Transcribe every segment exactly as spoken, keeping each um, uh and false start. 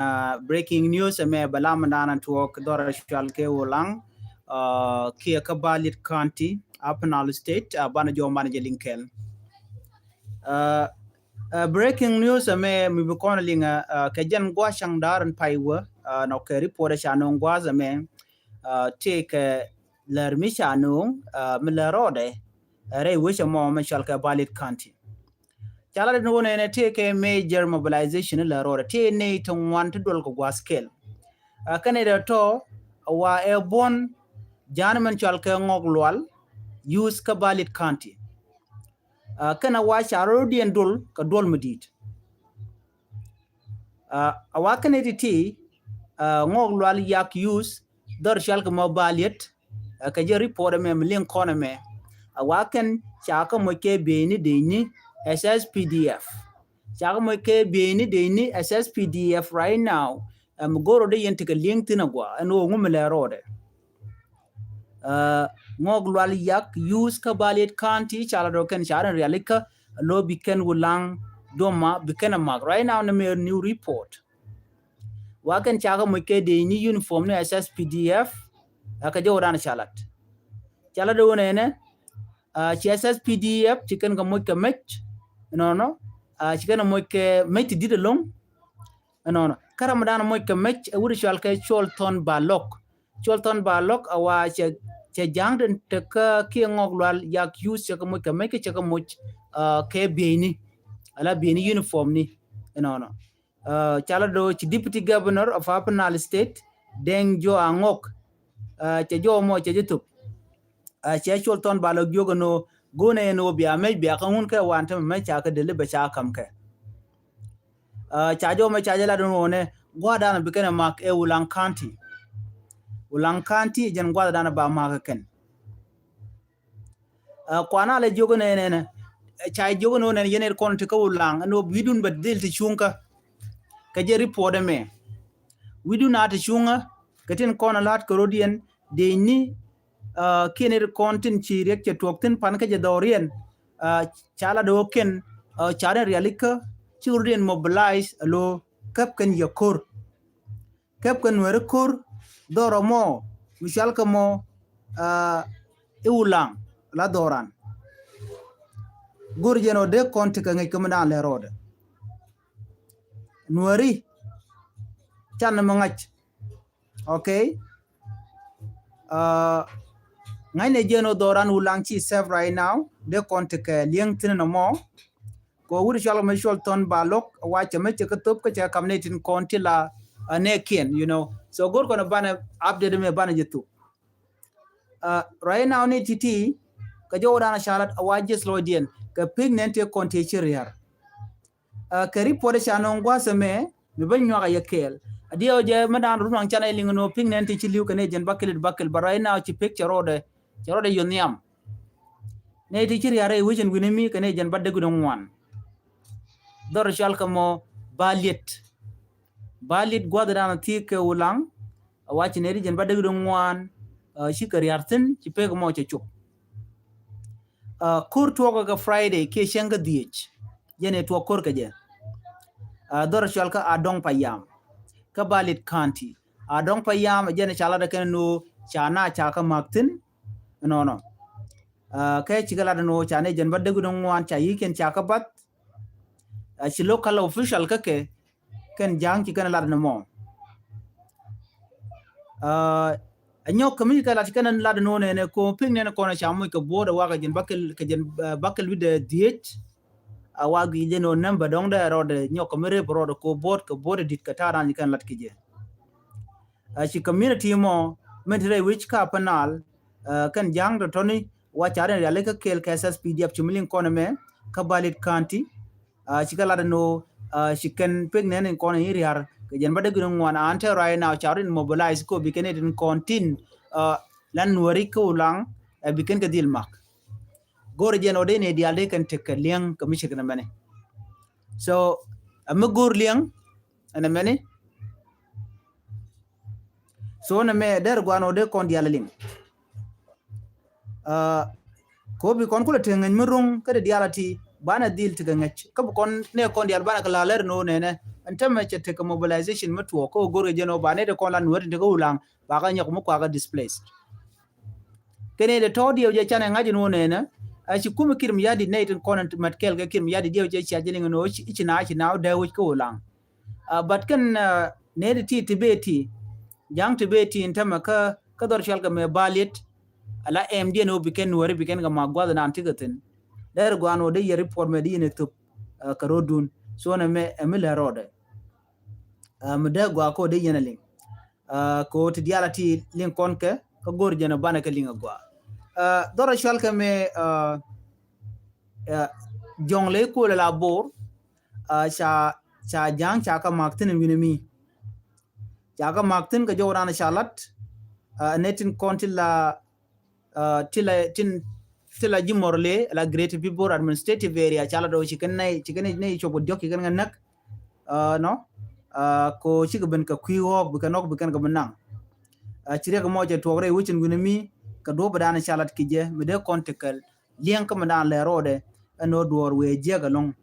uh, breaking news ɛmɛ bɛ lam dan tuɔɔk dhɔr cual kɛ Ulaŋ, uh, kiɛ kä Balit County, Upper Nile State, uh, banɛ jɔw manɛ jɛ liŋ kɛl. Uh, uh, breaking news ɛmɛ mi bi kɔn liŋ, uh, kɛ jɛn gua̱a̱ caŋ da̱r in pay wä, uh, nɔ kɛ report ɛ ca nöŋ gua̱a̱th ɛmɛ, uh, tëë kɛ lär mi ca nöŋ, uh, mi lär rɔɔdɛ, uh, rɛy wecɛ mɔ mi cual kɛ Balit County. Ca la den wä nɛnɛ tëë kɛ major mobilization lär rɔɔdɛ, tëë nɛy ti ŋuan ti duɔl kɛ gua̱a̱th kɛl. Uh, kɛnɛ dee tɔ wa ɛ buɔn ja̱a̱n mɛn cual kɛ Ŋɔk Lual, youth kä Balit County. Uh, kɛnɛ wa ca rɔɔdiɛn duɔl kɛ duɔl mi di̱i̱t. Uh, a wa kɛnɛ ti̱ti̱, uh, Ŋɔk Lual Yak youth dhɔr cual kɛ mɔ Baliet, uh, kɛ jɛ report ɛmɛ mi liŋ kɔn ɛmɛ. A wa kɛn ca kɛ moc kɛ bieyni dee ni S S P D F. Ca kɛ moc kɛ bieyni dee ni S S P D F right now. Ɛm go̱r rɔɔdɛ yɛn ti kɛ liŋ thi̱n a gua ɛn ɣöö ŋu mi lɛ rɔɔdɛ. Uh, Ŋɔk Lual Yak youth kä Baliet County ca la dɔ̱ kɛn ca rin riali kä lo̱ bi kɛn Ulaŋ duɔma bi kɛn a mak. Right now ni mɛ new report. Wa kɛn ca kɛ moc kɛ dee ni uniform ni S S P D F, a kɛ jɛ wä dan ca lat. Ca la dɔ̱ wä nɛnɛ, uh, ci S S P D F ci kɛn kɛ moc kɛ mec, nɔnɔ, uh, ci kɛn kɛ moc kɛ mec ti di̱t ɛlɔ̱ŋ, nɔnɔ. Kä ram dan moc kɛ mec ɛ wut cual kɛ Cuɔl Thɔn Balɔk. Cuɔl Thɔn Balɔk a wa cɛ, cɛ ja̱a̱ŋ den tekä kiɛ Ŋɔk Lual Yak youth cɛ kɛ moc kɛ mec kä cɛ kɛ moc, uh, kɛ bieyni. Ala bieyni uniform ni, nɔnɔ. Uh, ca la dɔ̱ ci Deputy Governor of Upper Nile State, Deng Joe Angok, uh, cɛ jɔw mɔ cɛ jɛ thop. Uh, cɛ Cuɔl Thɔn Balɔk jiök ɛn ɣöö go̱o̱nɛ ɛn ɣöö bia mec bia kä ŋun kɛ wan tämɛ mec ca kɛ deli bɛ ca ka̱m kɛ. Uh, ca jɔw mɛ ca jɛ lat ɛn ɣöö nɛ gua̱a̱th dan bi kɛn ɛ mak ɛ Ulaŋ County. Ulaŋ County jɛn gua̱a̱th dan ba mak ɛ kɛn. Uh, kuana lɛ jiök nɛ nɛ nɛ. Ca jiök nɛ nɛ yɛn ɛ kɔn ti kä Ulaŋ ɛn ɣöö wi̱dun bɛ dhil ti cuŋ kä. Kɛ jɛ report ɛmɛ. Wi̱dun a ti cuŋä kɛ tin kɔn a la̱t kɛ rɔɔdiɛn dee ni, uh, kiɛn ɛ kɔn tin ci riɛk cɛ tuɔɔk thi̱n pan kä jɛ dhɔriɛn. Uh, ca la dee wä kɛn, uh, ca rin riali kä ci rɔɔdiɛn mobilize a lo̱ käp kɛn yɛ ko̱r. Kɛp kɛ Nuɛri ko̱r dhɔrɔ mɔ mi cual kɛ mɔ, uh, i̱ Ulaŋ la dhɔran. Go̱r jɛn ɔ dee kɔn ti kɛ ŋäc kɛ mi dan lɛ rɔɔdɛ. Nuɛri can ni mi ŋa̱c. Okay. Uh, ŋa̱cnɛ jɛn ɔ dhɔran Ulaŋ ci safe right now. Dee kɔn ti kɛ li̱eŋ thi̱n nɔmɔ. Kɛ wut cual kɛ mɛ Cuɔl Thɔn Balɔk wa cɛ mɛ cɛ kä thop kä cɛ kam ni tin kɔn ti la, uh, nɛ kiɛn, you know. So go̱r kɔn banɛ update mɛ banɛ jɛ thop. Uh, right now ni ti̱ti̱ kɛ jɔw dan ca lat a wa jɛ slow diɛn kɛ pek nɛn ti kɔn ti ci riar. Uh, kɛ report ca nɔŋ gua̱a̱th ɛmɛ mi bä nyuak a yɛ kɛɛl. A diɛw jɛ mi dan run waŋ canɛ liŋ ni wä pek nɛn ti ci li̱w kɛ ni jɛn bakil bakil, but right now ci pek cɛ rɔɔdɛ, cɛ rɔɔdɛ yɔ nhiam. Nɛ ti ci riar rɛy wecin wi̱ni mi kɛ ni jɛn ba dek wi̱ni ŋuan. Dhɔr cual kɛ mɔ Baliet. Baliet gua̱th dan thiek kɛ Ulaŋ. A wa ci nɛ ti jɛn ba dek wi̱ni ŋuan, uh, ci kɛ riar thi̱n ci pek mɔ cɛ cop. Uh, ko̱r tuɔɔk kɛ Friday kiɛ cäŋ kä dhiec. Jɛn ɛ tuɔɔk ko̱r kɛ jɛ. Uh, dhɔr cual kä Adɔŋ Payam. Kä Baliet County. Adɔŋ Payam jɛn ca lat kɛn ni wä ca na ca kä mak thi̱n. Nɔnɔ. Uh, kɛ ci kɛ lat ni wä ca ni jɛn ba dek wi̱ni ŋuan ca yi̱ kɛn ca kä bath. Uh, ci local official kä kɛ kɛn ja̱a̱ŋ ci kɛn lat ni mɔ. Uh, a nyɔk kɛ mi kɛ lat kɛn lat ni wä nɛnɛ ko pek nɛnɛ kɔn ca muc kɛ buɔt a wakɛ jɛn bakil kɛ jɛn, uh, bakil wi̱dɛ dhiec. A wa gi̱i̱c jɛ ni wä nɛmbɛ dɔ̱ŋ dɛ rɔɔdɛ nyɔk kɛ mi rep rɔɔdɛ ko buɔt kɛ buɔt dit kɛ ta̱a̱ ran ci kɛn lat kɛ jɛ. A ci community mɔ min ti rɛy wi̱c ka Upper Nile, uh, kɛn ja̱a̱ŋ tɔ̱tɔ̱ni wa ca rin riali kä kɛɛl kɛ S S P D F ci mi liŋ kɔn ɛmɛ kä Baliet County. Uh, ci kɛ lat ɛn ɣöö, uh, ci kɛn pek nɛn in kɔn in riar kɛ jɛn ba dek wi̱ni ŋuan an te right now ca rin mobilize ko bi kɛn in kɔn tin, uh, lan Nuɛri kä Ulaŋ, uh, bi kɛn kɛ dhil mak. Go̱r jɛn ɔ dee ni diaal dee kɛn tek kɛ liɛŋ kɛ mi cek nɛ mɛni. So, uh, mi go̱r liɛŋ ɛn ɛmɛni. So nɛ mɛ der guan ɔ dee kɔn diaal liŋ. Uh, ko bi kɔn kulɛ te ŋäc mi ro̱ŋ kä dee diaal a ti banɛ dhil tekɛ ŋäc. Kä bi kɔn nɛ kɔn diaal banɛ kɛ la lɛr ni wä nɛnɛ. Ɛn tämɛ cɛ tekɛ mobilization mi tuɔɔk kä wä go̱r kɛ jɛn wä ba nɛ ti kɔn la nuɔ̱t in tekɛ Ulaŋ ba kɛ nyɔk mi kuakä displaced. Kɛn ɛ dee tɔ̱ diɛw jɛ canɛ ŋa̱c in wä nɛnɛ. A ci kumɛ Kiir Mayardit nɛ itin kɔn in mat kɛɛl kɛ Kiir Mayardit diɛw jɛ cia jɛ liŋ in wä i̱ ci na i̱ ci na wä dee wec kä Ulaŋ. But kɛn nɛ ti ti ti bee ti ja̱ŋ ti bee ti in tämɛ kä kä dhɔr cual kɛ mɛ baliet. Ala ɛm diɛn wä bi kɛn nuɔri bi kɛn kɛ ma guath nan ti kɛ thin. Dɛr guan wä dee yɛ report mɛ di in ɛ thop kɛ ro̱dun. So nɛ mɛ ɛmi lɛ rɔɔdɛ. Mi dee gua ko dee yɛn a liŋ ko ti dial a ti liŋ kɔn kɛ kä go̱r jɛn a banɛ kɛ liŋ a gua. Dhɔr a cual kɛ mɛ jɔŋ lɛ ikolɛ la bor. Ca ca ja̱ŋ ca kä mak thin wi̱n mi ca kä mak thin kɛ jɔw ran ca lat. Nɛ tin kɔn ti la ti la tin ti la ji̱ Murle la Greater Pibor Administrative Area ca la dɔw ci kɛn nɛ ci kɛn nɛ cop kɛ diɔk ci kɛn kɛ näk. Nɔ ko cikɛ ben kɛ kui̱ ɣɔɔk bi kɛn ɣɔk bi kɛn kɛ bi naŋ. Ci riɛk mɔ cɛ tuɔk rɛy wecin wi̱n mi kɛ duɔ̱p dan ca lat ki jɛ mi dee kɔn ti kɛl liɛŋ kä mi dan lɛ rɔɔdɛ. Ɛn ɣöö duɔɔr wee jiɛk ɛlɔ̱ŋ.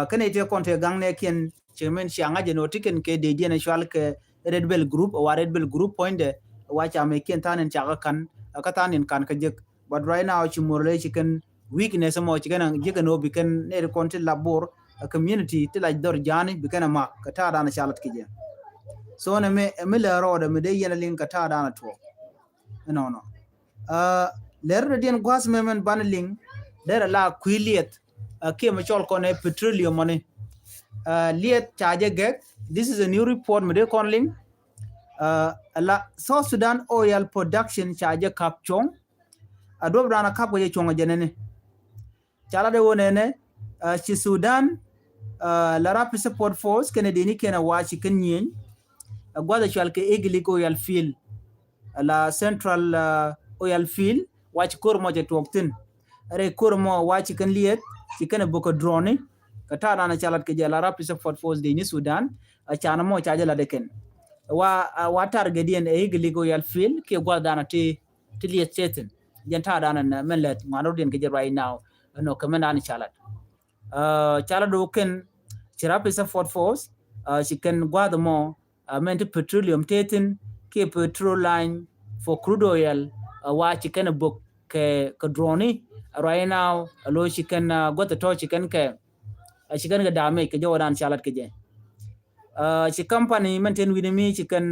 Kɛn ite kɔn te gaŋ nɛ kiɛn cɛ min cia ŋa̱c ɛn ɣöö ti kɛn kɛ dee diɛn cual kɛ Red Belt Group wa Red Belt Group puɔ̱nydɛ wa ca mɛ kiɛn tha̱a̱n in ca kä ka̱n kä tha̱a̱n in ka̱n kä jek. But right now ci Murle ci kɛn weakness mɔ ci kɛn jek ɛn ɣöö bi kɛn nɛ ri kɔn ti la bor a community ti la dhɔr ja̱a̱ni bi kɛn a mak kɛ ta̱a̱ dan ca lat ki jɛ. So nɛ mi mi lɛ rɔɔdɛ mi dee yɛn a liŋ kɛ ta̱a̱ dan a tuɔɔk. Ɛnɔnɔ lɛr dɛ diɛn gua̱th mɛ mɛn ban liŋ derɛ la kui̱ liɛth. Kiɛ mɛ cɔl kɔn ɛ petroleum mɔni. Liɛth ca jɛ gɛk. This is a new report mɛ dee kɔn liŋ. La South Sudan oil production ca jɛ kap cuɔ̱ŋ. A duɔp dan a kap kɛ jɛ cuɔ̱ŋ a jɛ nɛni. Ca lat ɛ wä nɛnɛ ci Sudan la Rapid Support Force kɛnɛ dini kɛnɛ wa ci kɛn nyieny. A guath a cual kɛ Iglik oil field la Central oil field wa ci kor mɔ cɛ tuɔk thin. Rɛ kor mɔ wa ci kɛn liɛth ci kɛnɛ bok kɛ droni. Kɛ ta̱a̱ dan a ca lat kɛ jɛ la Rapid Support Force dini Sudan. A canɛ mɔ ca jɛ lat ɛ kɛn wa wa target diɛn ɛ Iglik oil field kiɛ guath dan a ti ti lieth tethin. Jɛn ta̱a̱ dan ɛn mɛn lɛth ŋuan rot diɛn kɛ jɛ right now. Ɛn ɔ kɛ mɛn dan ca lat ca lat do kɛn ci Rapid Support Force ci kɛn gua̱th mɔ mɛn ti petroleum tethin kiɛ petrol line for crude oil. Wa ci kɛn a bok kɛ kɛ droni right now. Alo ci kɛn gua̱th tɔ ci kɛn kɛ ci kɛn kɛ damage kɛ jɛ wä dan ca lat kɛ jɛ. Ci company mɛn ten wi̱ni mi ci kɛn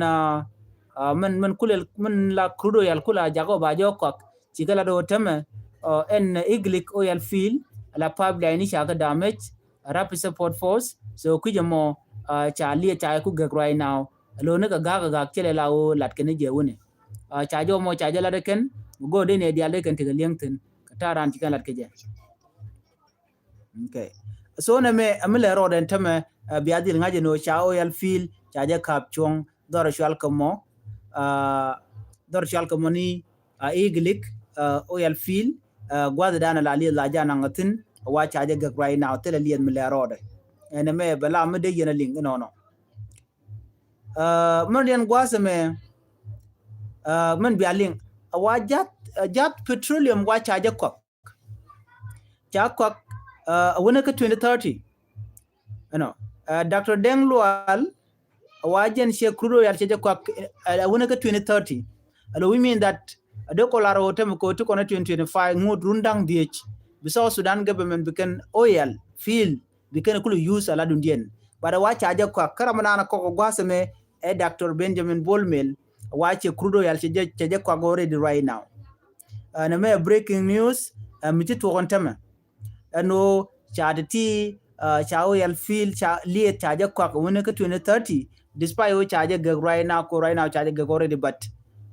mɛn mɛn kulɛ mɛn la crude oil kula jakɔ ba jɔ kɔak ci kɛ la do tɛmɛ. Ɛn Iglik oil field la pipeline ni ca kɛ damage. Rapid Support Force so kui̱c ɛmɔ ca liɛ ca ku gɛk right now. Lo ni kɛ gak kɛ gak cɛ lɛ la wo lat kɛ ni jɛ wuni. Ca jɔ mɔ ca jɛ lat kɛn go de ni dial de kɛn tekɛ liɛŋ thin kɛ ta̱a̱ ran ci kɛn lat kɛ jɛ. Okay. So nɛ mɛ ɛmi lɛ rɔɔdɛ ɛn tämɛ bia dhil ŋa̱c ɛn ɣöö ca oil field ca jɛ kap cuɔ̱ŋ dhɔr cual kɛ mɔ. Dhɔr cual kɛ mɔ ni Iglik oil field gua̱th dan la lieth la ja naŋ thin wa ca jɛ gɛk right now thilɛ lieth mi lɛ rɔɔdɛ. Ɛn ɛmɛ bɛ la mi dee yɛn a liŋ inɔnɔ. Mɛn diɛn gua̱th ɛmɛ mɛn bia liŋ a wa jath jath petroleum wa ca jɛ kɔk. Ca kɔak a wunä kä twenty thirty. Ɛnɔ Doctor Deng Lual a wa jɛn ciɛ crude oil cɛ jɛ kɔak a wunä kä twenty thirty. Alo, we mean that a dee kɔ lar wä tɛmɛ kɔ ti kɔn twenty twenty-five ŋut run da̱ŋ dhiec bi South Sudan government bi kɛn oil field bi kɛn kulu use a la dundiɛn. But a wa ca jɛ kɔak kä ram nan kɔk gua̱th ɛmɛ ɛ Doctor Benjamin Bol Mel a wa ciɛ crude oil cɛ jɛ cɛ jɛ kɔak already right now. Ɛn ɛmɛ breaking news mi ci tuɔk ɛn tämɛ. Ɛn ɣöö ca ti ti ca oil field ca lieth ca jɛ kɔak wuni kä twenty thirty despite ɣöö ca jɛ gɛk right now ko right now ca jɛ gɛk already but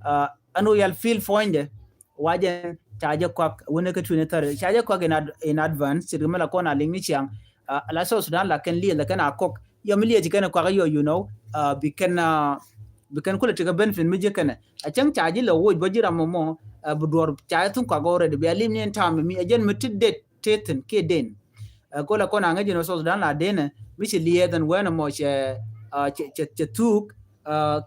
ɛn oil field puɔ̱nydɛ wa jɛ ca jɛ kɔak wuni kä twenty thirty ca jɛ kɔak in ad, in advance ci ri mi la kɔn a liŋ ni ciaŋ. La South Sudan la kɛn lieth la kɛn a kɔk yɔ mi lieth ci kɛn kɔak yɔ you know bi kɛn bi kɛn kulɛ tekɛ benefit mi ji̱ kɛnɛ a cäŋ ca ji̱ lɛ woc bä ji̱ ram mɔ mɔ bi duɔr ca jɛ thun kɔak already bia lim ni ɛn tam mi a jɛn mi ti det tethin kiɛ den. Ko la kɔn a ŋäc jɛn South Sudan la denɛ mi ci lieth ɛn wɛn mɔ cɛ cɛ cɛ thuk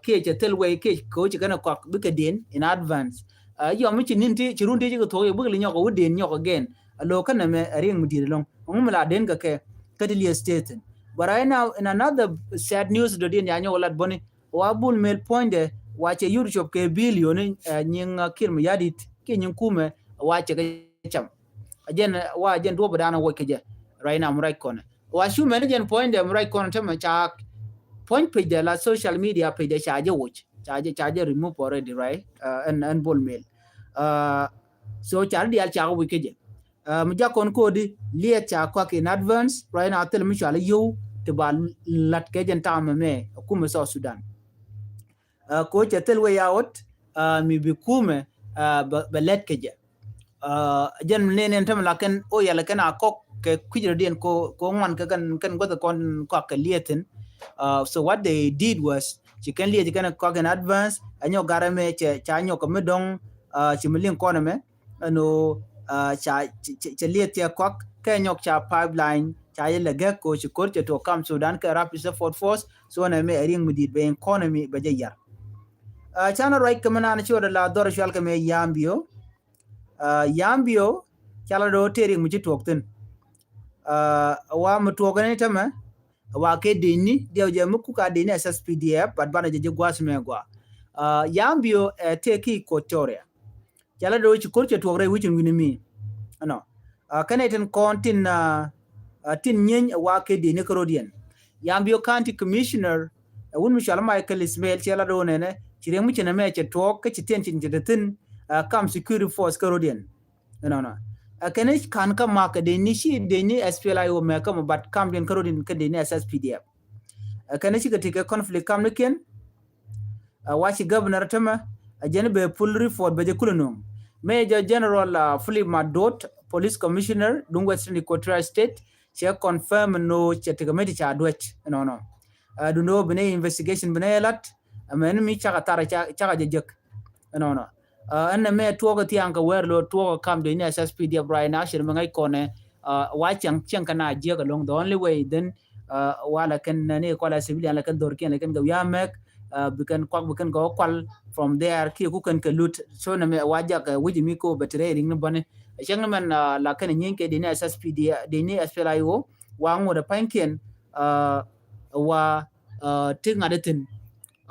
kiɛ cɛ thil wei kiɛ ko ci kɛn kɔak bikɛ den in advance. Yɔ mi ci nin ti ci run ti ci kɛ thuɔk yɛ bikɛ li nyɔk a wä den nyɔk again. A lo̱o̱ kä nɛmɛ a riɛŋ mi di̱i̱t ɛlɔ̱ŋ. Ɛŋu mi la den kɛ kɛ kä ti liɛ state thin. But right now in another sad news dɔ̱diɛn ya nyɔk lat bäni, wa Bol Mel puɔ̱nydɛ wa cɛ yur cop kɛ billion, ɛ, nyiŋ, ɛ, Kiir Mayardit kiɛ nyiŋ kumɛ wa cɛ kɛ cam. A jɛn, wa jɛn duɔ̱p dan a wuɔc kɛ jɛ right now mi ruac kɔnɛ. Wa cu mɛn jɛn puɔ̱nydɛ mi ruac kɔnɛ tämɛ ca puɔ̱ny page dɛ la social media page dɛ ca jɛ wuc. Ca jɛ, ca jɛ remove already, right? Ɛ, ɛn, ɛn Bol Mel. Ɛ, so ca ri diaal ca kɛ wuc kɛ jɛ. Ɛ, mi jakɔn kodi liɛth ca kɔak in advance, right now thil mi cual yio̱w ti ba lat kɛ jɛn ta̱a̱ mɛmɛ kumɛ South Sudan. Ɛ, ko cɛ thil way out, ɛ, mi bi kumɛ, ɛ, bɛ, bɛ lɛt kɛ jɛ. Ɛ, jɛn ni ni tämɛ la kɛn o yɛl kɛn a kɔk kɛ kui̱c rɔ diɛn ko, ko ŋuan kɛ kɛn, kɛn guath kɔn kɔak kɛ liɛthin. Ɛ, so what they did was, ci kɛn liɛth ci kɛn kɔak in advance, ɛ nyɔk garɛ mɛ cɛ, ca nyɔk kɛ mi dɔŋ, ɛ, ci mi liŋ kɔn mɛ. Ɛn ɣöö, ah, ca, ca, ca, ca liɛth cɛ kɔak kɛ nyɔk ca pipeline ca yɛ lɛ gɛk ko ci ko̱r cɛ tuɔɔk kam Sudan kɛ Rapid Support Force. So nɛ mɛ ɛ riŋ mi di̱i̱t bɛ economy bɛ jɛ yar. Ah, canɛ ruac kɛ mi naan ci wä dɛ la dhɔr cual kɛ mɛ Yambio. Ah, Yambio ca la do̱ tëë riŋ mi ci tuɔɔk thi̱n. Ah, wa mi tuɔɔk ni tämɛ wa kɛ deni diɛw jɛ mi kuk a deni S S P D F, but banɛ jɛ jɛ gua̱a̱th mɛ gua. Ah, Yambio ɛ tëë ki Equatoria. Ca la do̱ ci ko̱r cɛ tuɔɔk rɛy wi̱cin wi̱ni mi. Ɛnɔ. Ah, kɛnɛ tin kɔn tin, ah, ah, tin nyieeny ɛ wa kɛ deni kä rodiɛn. Yambio County Commissioner, ɛ wun mi cual Michael Ismail, cɛ la do̱ nɛnɛ ci riɛŋ mi ci nɛ mɛ cɛ tuɔɔk kä ci tiɛn cin cɛ te thi̱n, ah, kam security force kä rodiɛn. Ɛnɔnɔ. Ɛ kɛn i̱ ka̱n kä mak kɛ deni ci deni S P L A I O mɛ kä mɔ, but kam diɛn kä rodiɛn kä deni S S P D F. Ɛ kɛn i̱ ci kɛ ti kɛ conflict kam ni kiɛn. Ɛ wa ci governor tämɛ, ɛ jɛn bɛ full report bɛ jɛ kulɛ nuŋ. Major General, ah, Philip Maduot, Police Commissioner duŋ Western Equatoria State, cɛ confirm ni ɣöö cɛ ti kɛ mɛ ti ca duec. Ɛnɔnɔ. Ɛ duundɛ ɣöö bi nɛ investigation bi nɛ lat, ɛ mɛn mi cakɛ thar ca, cakɛ jɛ jek. Ɛnɔnɔ. Ah, ɛn nɛ mɛ tuɔɔk thiaŋ kɛ wɛr lo̱ tuɔɔk kam deni S S P D F right now, cir mi ŋäc kɔnɛ, ah, wa cieŋ, cieŋ kɛ na jiɛk ɛlɔ̱ŋ. The only way then, ah, wa la kɛn ni kɔla civilian la kɛn dhorkiɛn la kɛn kɛ wi̱i̱ amɛk, ah, bi kɛn kuak bi kɛn kɛ wä kual from there kiɛ ku kɛn kɛ lut. So nɛ mɛ wa jak, ah, wi̱c mi ko bɛ ti rɛy riŋ ni bäni. Cieŋ ni mɛn, ah, la kɛn nyieeny kɛ deni S S P D F, deni S P L A I O, wa ŋot ɛ pa̱nykiɛn, ah, wa, ah, ti ŋa̱t ɛ thi̱n.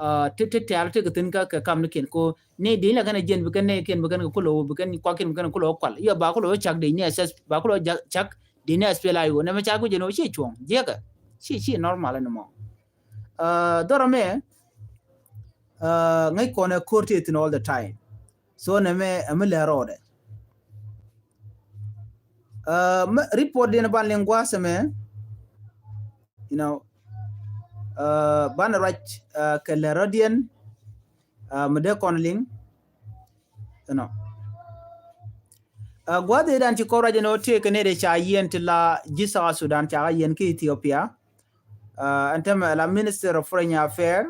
Ah, ti, ti tɛ̈r ti kɛ thi̱n kä kɛ kam ni kiɛn ko ni di la kɛn a jiɛn bi kɛn ni kiɛn bi kɛn kɛ kulo bi kɛn kuak kiɛn bi kɛn kulo kual. Yɔ ba kulo cak di ni S S, ba kulo cak di ni S P L A I O. Nɛ mɛ cak wi̱c jɛn o ci cuɔ̱ŋ jiɛkɛ. Ci, ci normal ni mɔ. Ah, dhɔrɔ mɛ, ah, ŋäc kɔn ɛ ko̱r ti thi̱n all the time. So nɛ mɛ, ɛ mi lɛ rɔɔdɛ. Ah, mɛ report diɛn ban liŋ gua̱a̱th ɛmɛ, you know, ah, banɛ ruac, ah, kɛ lɛ rɔ̱diɛn, ah, mi dee kɔn liŋ, you know. Ah, gua̱a̱th diɛn ci kɔn ruac ɛn ɣöö tëëkɛ nɛy dee ca yiɛn ti la ji̱ South Sudan ca kä yiɛn kä Ethiopia. Ah, ɛn tämɛ la Minister of Foreign Affairs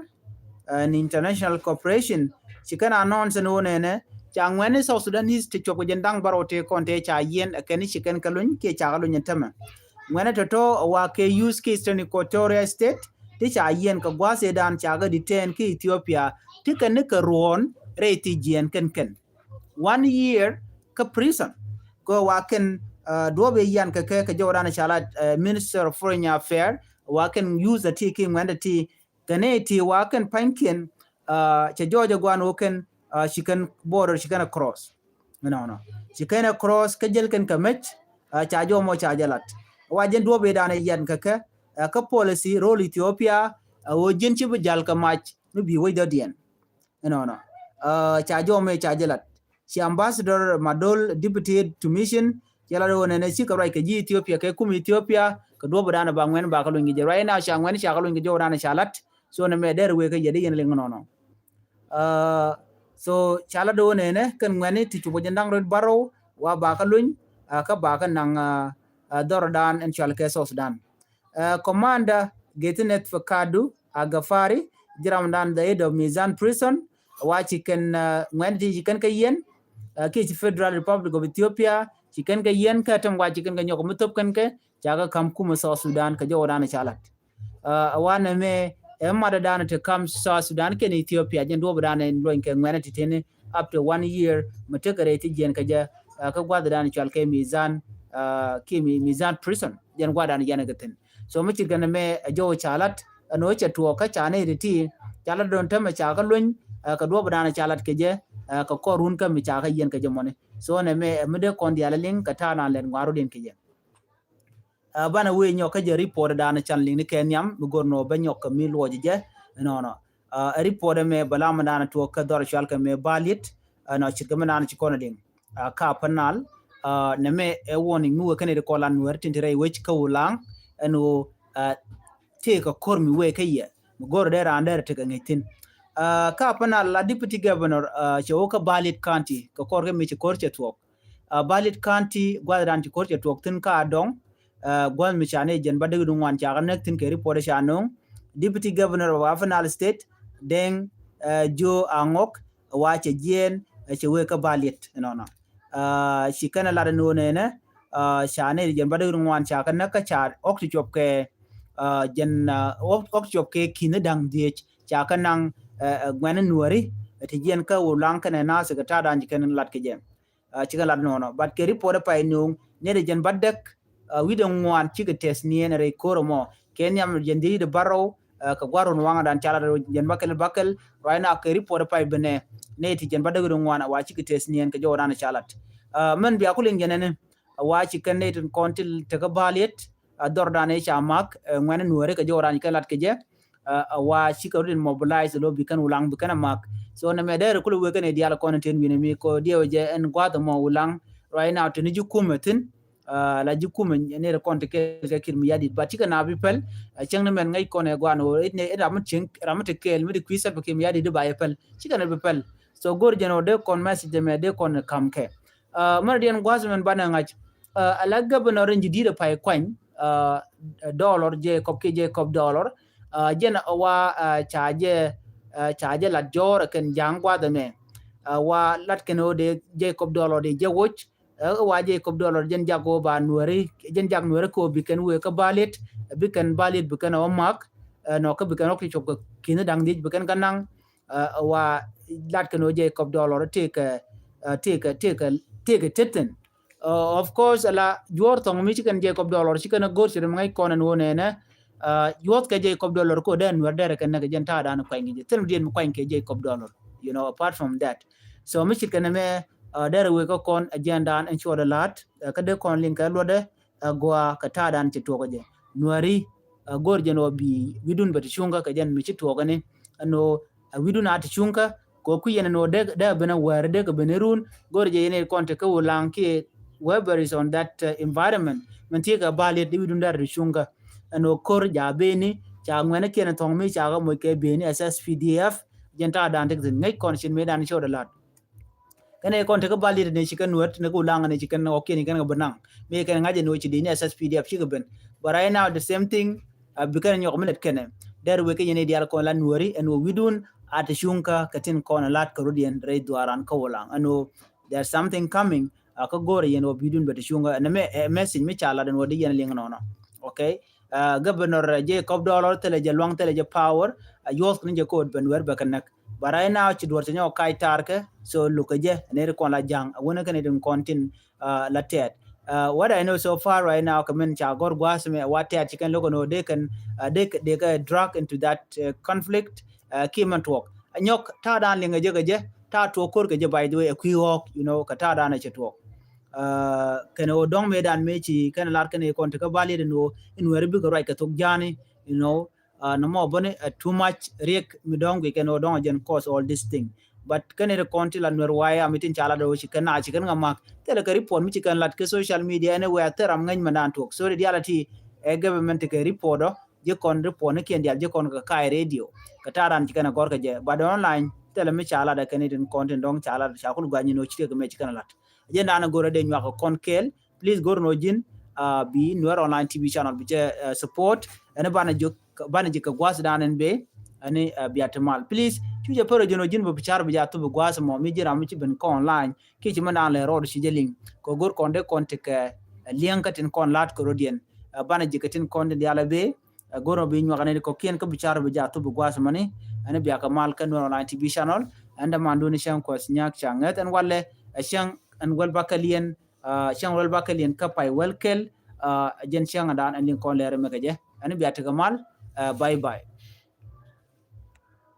and International Cooperation ci kɛn announce ni wä nɛnɛ ca ŋuɛni South Sudanese ti cuɔp kɛ jɛn da̱ŋ bärɔw ti kɔn ti ca yiɛn, ɛ kɛn ci kɛn kɛ luny kiɛ ca kɛ luny ɛn tämɛ. Ŋuɛni tɔ̱tɔ̱ wa kɛ youth kä Eastern Equatoria State ti ca yiɛn kɛ gua̱a̱th ëëdan ca kɛ detain kä Ethiopia ti kɛn ni kɛ ruɔ̱ɔ̱n rɛy thi jiɛɛn kɛn kɛn. One year kä prison. Kɛ wa kɛn, ah, duɔ̱ɔ̱p i̱ yan kɛ kɛ kɛ jɔwdan ca la, ah, Minister of Foreign Affairs, wa kɛn use ti ki ŋuɛndɛ ti kɛn i̱ ti wa kɛn pa̱nykiɛn, ah, cɛ jɔɔc ɛ guan wä kɛn, ah, ci kɛn border ci kɛn a cross. Nɔnɔ. Ci kɛn a cross kä jäl kɛn kɛ mec, ah, ca jɔmɔ ca jɛ lat. Wa jɛn duɔ̱ɔ̱p i̱ dan i̱ yan kɛ kɛ, ah, kä policy rol Ethiopia, ah, wä ji̱n ci bi jal kɛ mac mi bi wec dɔ̱diɛn. Ɛnɔnɔ. Ah, ca jɔmɛ ca jɛ lat. Ci Ambassador Madol, Deputy to Mission, cɛ lat wä nɛnɛ cikɛ ruac kɛ ji̱ Ethiopia kɛ kum Ethiopia kɛ duɔ̱p dan ba ŋuɛn ba kä luny kɛ jɛ. Right now ca ŋuɛn ca kä luny kɛ jɔwdan ca lat. So nɛ mɛ dɛr wee kɛ jɛ di yɛn liŋ nɔnɔ. Ah, so ca lat wä nɛnɛ kɛn ŋuɛni ti cupɔ jɛ da̱ŋ rɛw bärɔw wa ba kä luny, ah, kä ba kä naŋ, ah, ah, dhɔrdan ɛn cual kɛ South Sudan. Ah, Commander Getineth Fakadu Agafari, ji̱ ramdan the head of Mizan Prison, wa ci kɛn, ah, ŋuɛn ti ci kɛn kɛ yiɛn, ah, kiɛ ci Federal Republic of Ethiopia ci kɛn kɛ yiɛn kä tɛm wa ci kɛn kɛ nyɔk mi thop kɛn kɛ ca kɛ kam kumɛ South Sudan kɛ jɔwdan ca lat. Ah, wa nɛ mɛ ɛ madɛ dan ti kam South Sudan kɛn Ethiopia jɛn duɔ̱p dan in luɔny kɛ ŋuɛn ti tini up to one year mi tekɛ rɛy ti jiɛn kɛ jɛ, ah, kä gua̱th dan cual kɛ Mizan kiɛ Mizan prison, jɛn gua̱dan yɛn kɛ thi̱n. So mi ce̱tkɛ nɛmɛ ɛ jɔw ca lat ɛn ɣöö cɛ tuɔɔk kä ca nɛy ti ti ca lat dɔ̱ŋ täämɛ ca kɛ luny kɛ duɔ̱ɔ̱p dan ca lat kɛ jɛ kɛ kɔr run kä mi ca kɛ yiɛn kɛ jɛ mɔni. So nɛmɛ ɛ mi dee kɔn diaal liŋ kɛ ta̱a̱ dan lɛt ŋuan rɔ̱diɛn kɛ jɛ. Banɛ wee nyɔk kä jɛ report dan can liŋ ni kɛ nhiam mi go̱r nɔ bä nyɔk kɛ mi luɔc jɛ. Nɔnɔ ɛ report ɛmɛ bɛ lam dan tuɔɔk kä dhɔr cual kɛ mɛ Baliet. Nɔ ce̱tkɛ mi dan ci kɔn liŋ ka Upper Nile. Nɛmɛ ɛ warning mi wee kɛn ɛ di kɔlan Nuɛr tin ti rɛy wec kä Ulaŋ ɛn ɣöö tëëkɛ ko̱r mi wee kä yɛ mi go̱r dee raan dee rɛ tekɛ ŋäc thi̱n. Ka Upper Nile la Deputy Governor cɛ wä kä Baliet County kɛ kɔr kɛ mi ci ko̱r cɛ tuɔɔk. Baliet County gua̱th dan ci ko̱r cɛ tuɔɔk thi̱n ka dɔŋ. Gua̱th mi ca ni jɛn ba däk di ŋuan ca kɛ näk thi̱n kɛ report ca no̱o̱ŋ. Deputy Governor of Upper Nile State, Deng Joe Angok, wa cɛ jiɛɛn cɛ wee kä Baliet nɔnɔ. Ci kɛn lat ni wä nɛnɛ ca ni jɛn ba däk di ŋuan ca kɛ näk kä ca ɔk ti cuɔp kɛ jɛn ɔk ti cuɔp kɛ ki̱n da̱ŋ dhiec ca kɛ naŋ ŋuɛn Nuɛri ti jiɛn kä Ulaŋ kɛnɛ nath kɛ ta̱a̱ dan ci kɛn lat kɛ jɛ. Cikɛ lat nɔnɔ but kɛ report pay no̱o̱ŋ nɛy ti jɛn ba däk wi̱cdɛ ŋuan cikɛ tɛth niɛn rɛy ko̱r ɛmɔ kɛ nhiam jɛn dhiec di bärɔw kɛ gua̱r run waŋ dan ca lat jɛn bäkɛl bäkɛl. Right now kɛ report pay benɛ nɛy ti jɛn ba däk wi̱cdɛ ŋuan a wa cikɛ tɛth niɛn kɛ jɔw dan ca lat. Mɛn bia ku liŋ jɛn ɛni a wa ci kɛn nɛy tin kɔn ti tekä Baliet a dhɔr dan ca mak ŋuɛn Nuɛri kɛ jɔw dan kɛ lat kɛ jɛ. A wa cikɛ rut in mobilize lo bi kɛn Ulaŋ bi kɛn a mak. So nɛmɛ dɛr kulɛ wee kɛn ɛ diaal kɔn tin wi̱nɛ mi kɔ diɛw jɛ ɛn gua̱th ɛmɔ Ulaŋ. Right now tini ji̱ kumɛ thi̱n la ji̱ kumɛ ni rɛ kɔn ti kɛl kɛ Kiir Mayardit but cikɛ na bi pɛl. Cäŋ ni mɛn ŋäc kɔn ɛ gua̱n ɣöö ram mi ti kɛɛl mi ti kui̱ Salva Kiir Mayardit di ba yɛ pɛl cikɛ na bi pɛl. So go̱r jɛn ɣöö dee kɔn message ɛmɛ dee kɔn kam kɛ. Mɛn diɛn gua̱th mɛn banɛ ŋa̱c a la governor in ji̱ di̱t a pay kuany. Dollar Jacob kiɛ Jacob Dollar jɛn a wa ca jɛ ca jɛ lat jɔɔr a kɛn ja̱a̱ŋ gua̱th ɛmɛ. A wa lat kɛn ɣöö dee Jacob Dollar dee jɛ woc. A wa Jacob Dollar jɛn jak ɣöö ba Nuɛri jɛn jak Nuɛri kɛ ɣöö bi kɛn wee kä Baliet bi kɛn Baliet bi kɛn a wä mak. Nɔ kä bi kɛn ɣɔk ti cop kɛ ki̱n da̱ŋ dhiec bi kɛn kä naŋ. Wa lat kɛn ɣöö Jacob Dollar tëëkɛ tëëkɛ tëëkɛ tëëkɛ tethin. Of course ala juɔ̱ɔ̱r thɔŋ mi ci kɛn Jacob Dollar ci kɛn a go̱r ci ri mi ŋäc kɔn ɛn ɣöö nɛnɛ. Juɔ̱ɔ̱th kɛ Jacob Dollar ko dee Nuɛr dɛrɛ kɛn näk jɛn ta̱a̱ dan kuany kɛ jɛ thil diɛn mi kuany kɛ Jacob Dollar. You know apart from that so mi ci kɛn ɛmɛ dɛrɛ wee kä kɔn a jɛn dan ɛn cuɔt a la̱t kä dee kɔn liŋ kɛ luɔtdɛ. Ɛ gɔaa kɛ ta̱a̱ dan ci tuɔk jɛ Nuɛri. Ɛ go̱r jɛn ɔ bi wi̱dun bɛ ti cuŋkä kɛ jɛn mi ci tuɔk ni ɛn ɔ ɛ wi̱dun a ti cuŋkä. Kɛ kui̱ yɛn ɛn ɔ dee dee ben ɛ wɛɛr dee kɛ ben ɛ run go̱r jɛ yɛn ɛ kɔn ti kä Ulaŋ kiɛ whoever is on that environment. Mɛn thiee kɛ Baliet dee wi̱dun dee ti cuŋkä ɛn ɔ ko̱r ja beni ca ŋuɛn ɛ kiɛn ɛ thɔŋ mi ca kɛ moc kɛ beni ɛ S S P D F. Jɛn ta̱a̱ dan ti kɛ thi̱n ŋäc kɔn cin mi dan ci ɔ dee la̱t. Kɛn ɛ kɔn tekɛ Baliet ni ci kɛn Nuɛr ni kɛ Ulaŋ ni ci kɛn ɣɔkiɛn ni kɛn kɛ bi naŋ mi kɛn ŋa̱c ni wä ci di ni S S P D F ci kɛ ben. But right now the same thing. Bi kɛn nyɔk mi lɛt kɛnɛ dɛr wek kɛ yɛn i̱ diaal kɔn la Nuɛri ɛn wä wi̱dun a ti cuŋkä kɛ tin kɔn lat kɛ rut yɛn rɛy dhuaran kä Ulaŋ ɛn wä there's something coming. Kä go̱o̱rɛ yɛn wä wi̱dun bɛ ti cuŋkä ɛn mɛ message mi ca lat ɛn wä di yɛn liŋ nɔnɔ. Okay. Governor Jacob Dollar thilɛ jɛ luaŋ thilɛ jɛ power. Yuɔth kini jɛ ko̱o̱t ben wɛr bɛ kɛ näk. But right now ci duɔr cɛ nyɔk kac tarkɛ so lukɛ jɛ ni ri kɔn la ja̱ŋ a wunɛ kɛn itin kɔn tin la tɛɛt. What I know so far right now kɛ min ca gɔr gua̱a̱th mi wa tɛɛt ci kɛn lokä ni wä dee kɛn dee kɛ drag into that conflict. Ki mɛn tuɔk a nyɔk ta̱a̱ dan liŋɛ jɛ kɛ jɛ ta̱a̱ tuɔk ko̱r kɛ jɛ by the way a kui̱ ɣɔɔk you know kɛ ta̱a̱ dan a cɛ tuɔk. Kɛn wä dɔ̱ŋ mëë dan mëë ci kɛn lar kɛn i̱ kɔn ti kä Baliet in wä in wɛri bikɛ ruac kɛ thok ja̱a̱ni you know. Nɔmɔ bäni too much riek mi dɔ̱ŋ guic kɛn ɣöö dɔ̱ŋ a jɛn cause all this thing. But kɛn ri kɔn ti la Nuɛr waya mi tin ca lat ɣöö ci kɛn a ci kɛn ŋa mak thilɛ kɛ report mi ci kɛn lat kɛ social media anywhere thil ram ŋäc mɛn dan tuɔk so ri dial a ti ɛ government ti kɛ report ɔ ji̱ kɔn report ni kiɛn dial ji̱ kɔn kɛ ka̱a̱c radio kɛ ta̱a̱ ran ci kɛn a gɔr kɛ jɛ but online thilɛ mi ca lat ɛ kɛn itin kɔn tin dɔ̱ŋ ca lat ca kul gua̱ny in ɣöö ci kɛ kɛ mɛ ci kɛn a lat. Jɛn dan a go̱r a dee nyuak kɛ kɔn kɛɛl. Please go̱r nɔ ji̱n bi Nuɛr online T V channel bi jɛ support ɛn banɛ jɛ banɛ jɛ kɛ gua̱a̱th dan ɛn bee. Ɛn bia ti mal please cu jɛ pär jɛ nɔ ji̱n bɛ bi car bi jɛ a thup bi gua̱a̱th mɔ mi ji̱n ram mi ci ben kɔn online kiɛ ci mɛ dan lɛ rɔɔd ci jɛ liŋ. Kɛ go̱r kɔn dee kɔn ti kɛ liɛŋ kä tin kɔn la̱t kɛ rɔdiɛn. Banɛ jɛ kɛ tin kɔn ti dial a bee. Go̱r nɔ bi nyuak ɛn kɔkiɛn kä bi car bi jɛ a thup bi gua̱a̱th mɔni. Ɛn bia kɛ mal kä Nuɛr online T V channel. Ɛn däman duni cäŋ kuɔth nyak ca ŋäth ɛn walɛ ɛ cäŋ ɛn wäl bakɛ liɛn. Cäŋ wäl bakɛ liɛn kä pay wäl kɛl. Jɛn cäŋ dan ɛn liŋ kɔn lɛr mɛ kɛ jɛ ɛn bia tekɛ mal. Bye bye.